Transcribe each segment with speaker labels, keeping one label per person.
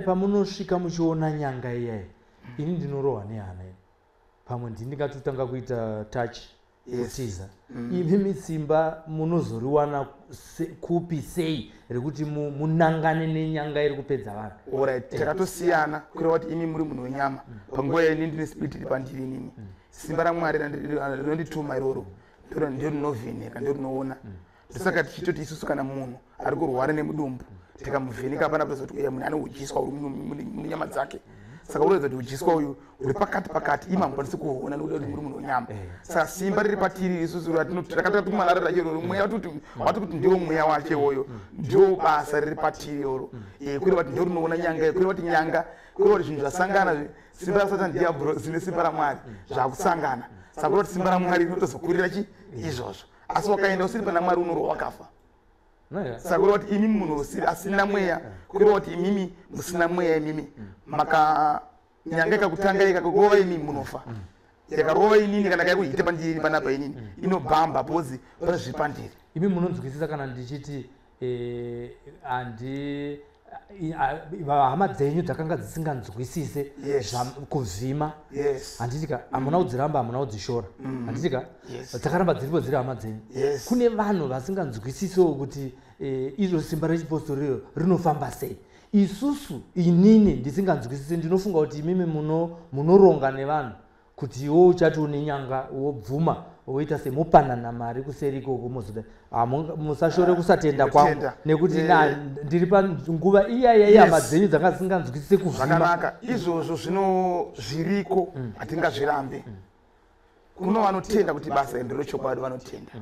Speaker 1: Pamunosvika muchiona nyanga iyayi, ini ndinorohwa nehana ini. Pamwe ndini ndingatotanga kuita touch kutiza. Imimi simba munozoriwana kupi, sei rekuti munangane nenyanga iri kupedza vanhu?
Speaker 2: Alright, takatosiyana, kureva kuti imi muri munhu wenyama. Panguva ini ndine spirit iri pandiri inini. Simba raMwari rinondituma iroro ndio rinovheneka, ndio rinoona. Ndosaka tichitoti isusu kana munhu ari kurwara nemudumbu, tikamuvheneka pana kuti uya munhu ane udyiswa uri munyama dzake. Saka unoratidza kuti udyiswa uyu uri pakati pakati, imi hamukwanisi kuhuona nekuda kuti muri munhu wenyama. Saka simba riri patiri isusu rakatatumwa naro racho iroro, mweya wati kuti ndio mweya wacho iwoyo, ndio basa riri patiri iroro. Kureva kuti ndio rinoona nyanga iyo, kureva kuti nyanga, kureva kuti zvinhu zvasangana, simba raSatani diabhurosi nesimba raMwari zvakusangana. Saka kureva kuti simba raMwari rinotozokurira chi izvozvo. Asi wakaenda usiri pana Mwari, unorwa wakafa. Saka kureva kuti imi munhu asina mweya, kureva kuti imimi musina mweya, imimi maka nyanga ikakutanga ikakurova, imi munofa. Yakarova inini kana kaikuhita pandiri panapa inini, inobhamba because pane zviri pandiri.
Speaker 1: Imi munonzwisisa kana ndichiti handi hama dzenyu dzakanga dzisinganzwisise kuvhima? Handitika hamuna kudziramba, hamuna kudzishora, handitika? Dzakaramba dziripo, dziri hama dzenyu. Kune vanhu vasinganzwisisewo kuti izvo simba rechipostori iro rinofamba sei. Isusu, inini ndisinganzwisisi, ndinofunga kuti imimi munoronga nevanhu kuti iwe uchati une nyanga, wobvuma, woita semupanana mari kuseri ikoko, mozoda. Musashore kusatenda kwangu, nekuti ndiri panguva iyaya ihama dzenyu dzanga dzisinganzwisise kuvhima.
Speaker 2: Zvakanaka izvozvo, zvino zviriko, hatingazvirambe. Kuno vanotenda kuti basa iri nderechokwadi, vanotenda.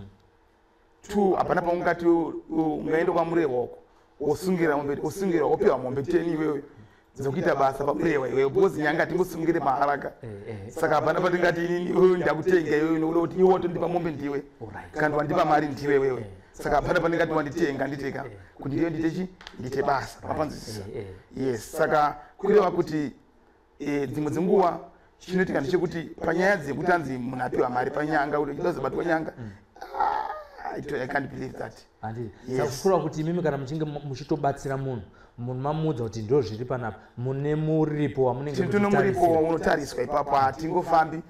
Speaker 2: Two, hapana paungati ungaenda kwaMurehwa uko, wosungira mombe, wosungira, wopiwa mombe 10 iwewe dzekuita basa paMurehwa iwewe, because nyanga hatingosungire maharaka. Saka hapana patingati inini iwewe ndakutenga iwewe nokuda kuti iwe watondipa mombe ndiwe, kana wandipa mari ndiwe iwewe. Saka hapana pandingati wanditenga nditeka kuti ndiwe ndite chi ndite basa, mapanzwisisa? Yes. Saka kureva kuti dzimwe dzenguva chinoitika ndechekuti panyaya dzekuti anzi munhu apiwa mari panyanga kuti uchidazobatwa nyanga, ah, I can't believe that.
Speaker 1: Handi saka kureva kuti imimi kana muchinge muchitobatsira munhu, munhu mamuudza kuti ndo zviri panapa, mune muripo wamunenge
Speaker 2: Tine muripo unotariswa ipapo, hatingofambi.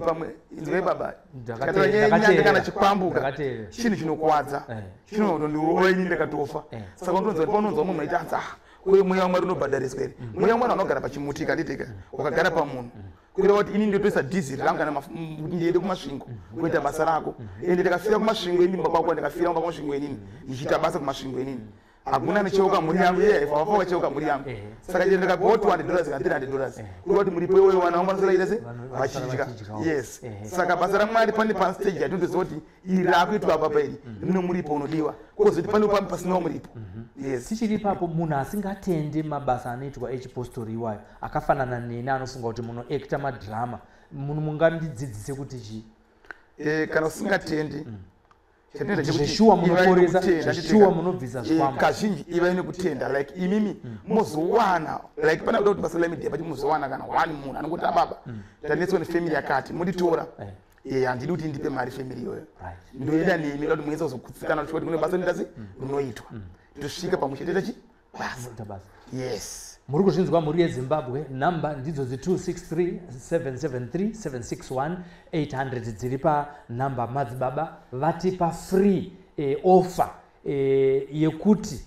Speaker 2: Pamwe inzwai baba, nyanga kana chikwambuka chinhu chinokuwadza, chinotondirova ini ndakatofa. Saka unotonzwa kuti paunonzwa munhu aiti anzi, ah, uye mweya waMwari unobhadhariswa here? Mweya waMwari anogara pachimuti kanditeka wakagara pamunhu, kureva kuti ini ndotoisa dhiziri rangu kana kuti ndiende kuMasvingo kuita basa rako. Ende ndakafira kuMasvingo ini, mumba kwako ndakafira mumba kuMasvingo inini, ndichiita basa kuMasvingo inini, hakuna necheuka mhuri yangu iye ifa wafa wacheuka mhuri yangu. Saka chero ndikapiwa $200 kana $300, kureva kuti muripo iwoyo vana vangu vanosara ita se vachidya. Yes. Saka basa raMwari pane pastage yatinotoziva kuti iri raakuitwa apa iri rine muripo unodiwa, kozoti pane pamwe pasinawo muripo. Yes.
Speaker 1: Tichiri ipapo, munhu asingatendi mabasa anoitwa echipostori iwayo, akafanana neni, anofunga kuti munoacta madhirama, munhu mungandidzidzise kuti chii?
Speaker 2: Kana usingatendi, chatinoita chekuti
Speaker 1: Zveshuwa
Speaker 2: ivai
Speaker 1: munoporesa,
Speaker 2: nekutenda,
Speaker 1: zveshuwa munobvisa zvikwambo.
Speaker 2: Kazhinji ivai nekutenda, like imimi mozowana, like pana kuda kuti basa lemedia pati muzowana kana one munhu anongoti, ababa, tanetswa nefamily yakati, munditora. Handidi kuti ndipe mari family iyoyo. Ndoenda nemi kuti munyatsa kuzogutsikana kuti kune basa rinoita rinoitwa, tosvika pamwe chete tachi basa.
Speaker 1: Ita basa.
Speaker 2: Yes.
Speaker 1: Muri kuzvinzwa, mhuri yeZimbabwe, nhamba ndidzo dzi263 773 761 800 dziri panhamba. Madzibaba vatipa free offer yekuti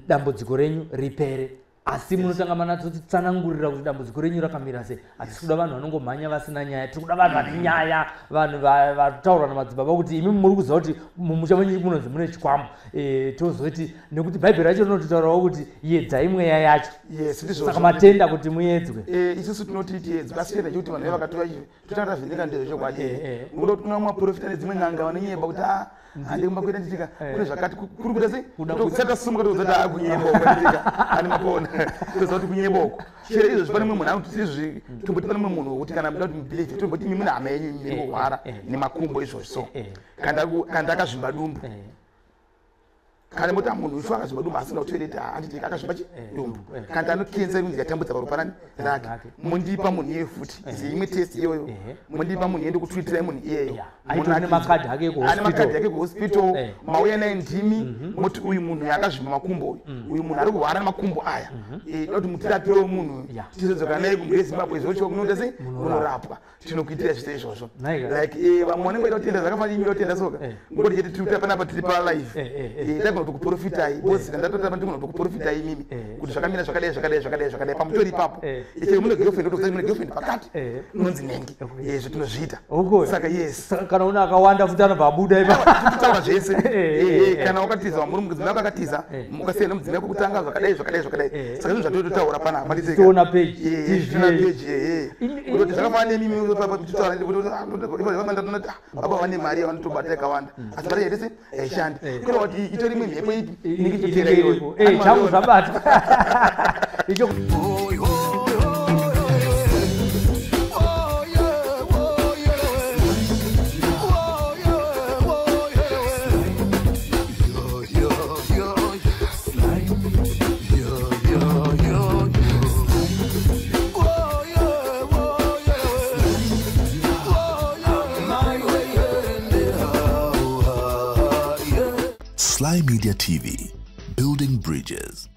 Speaker 1: dambudziko renyu ripere, asi munotanga manatsotsanangurira kuti dambudziko renyu rakamira sei. Hatisi kuda vanhu vanongomhanya vasina nyaya, tiri kuda vanhu vane nyaya, vanhu vataurwa namadzibaba kuti imi muri kuziva kuti mumusha menyu munonzi mune chikwambo. Tozoti nekuti Bhaibheri racho rinototaurawo kuti yedzai mweya yacho.
Speaker 2: Yes, ndizvozvo.
Speaker 1: Saka matenda kuti muedzwe?
Speaker 2: Isusu tinoti tiedzwe, asi chitenda chekuti vanhu vakatora totanga tavheneka ndezvechokwadi. Nokuda kuti kuna maprofita nedzimwe n'anga vanonyeba kuti a hande kumba kuita nditika kune zvakati kuri kuita sei, tisati tasumuka toudza kuti akunyeba uko, nditika ani mapona, toziva kuti kunyeba uko. Chero izvozvi pane mumwe munhu anoti izvozvi, tomboti pane mumwe munhu wekuti kana muda kuti mubelieve, tomboti imi mune hama yenyu iri kurwara nemakumbo izvozvi, so kana akazvimba dumbu. Kana moti munhu uyu akazvimba dumbu asina kutoilet, handiti akazvimba chi dumbu, kana ano kensa inonzi yatambudza paropa rani rake, mundipa munhu iyeyo futi imwe test iyoyo, mundipa munhu iye, ndikutwitirai munhu iyeyo.
Speaker 1: Ane makadhi ake.
Speaker 2: Ane makadhi ake kuhospital, mauya naye ndimi, moti uyu munhu akazvimba makumbo uyu, uyu munhu ari kurwara nemakumbo aya, da kuti mutirapirewo munhu, tizodzoka naye kumhuri yeZimbabwe, zvocho kunoita sei, kunorapwa. Tinokuitira zvise izvozvo. Like vamwe vanenge vaida kutenda zvakafanira imi kutenda soka, ngoti chete tiri panapa tiri palive, tagona kuti kuprofitai boss, ndatotamba ndigona kuti kuprofitai imimi kuti zvakamira zvakadai zvakadai zvakadai zvakadai pamutori ipapo. Chero mune girlfriend, otokuti mune girlfriend pakati inonzi nengi, izvo tinozviita. Saka yes.
Speaker 1: Kana una akawanda futi anobva abuda
Speaker 2: ipapo, tinotaura zvese. Kana wakatiza muri mudzimai wako akatiza, mukasiyana nemudzimai wako kutanga, zvakadai zvakadai zvakadai. Saka zvinhu zvatototaura panapa.
Speaker 1: Tiona page.
Speaker 2: Tiona page, kutoti zvakafanana nemimi titaura baba vane mari yavanotobata yakawanda, asi mari yaitese haishandi, kureva kuti itori imwe mhepo ipi inenge ichitotera iyoyo.
Speaker 1: Changu zvabata icho.
Speaker 3: Sly Media TV, building bridges.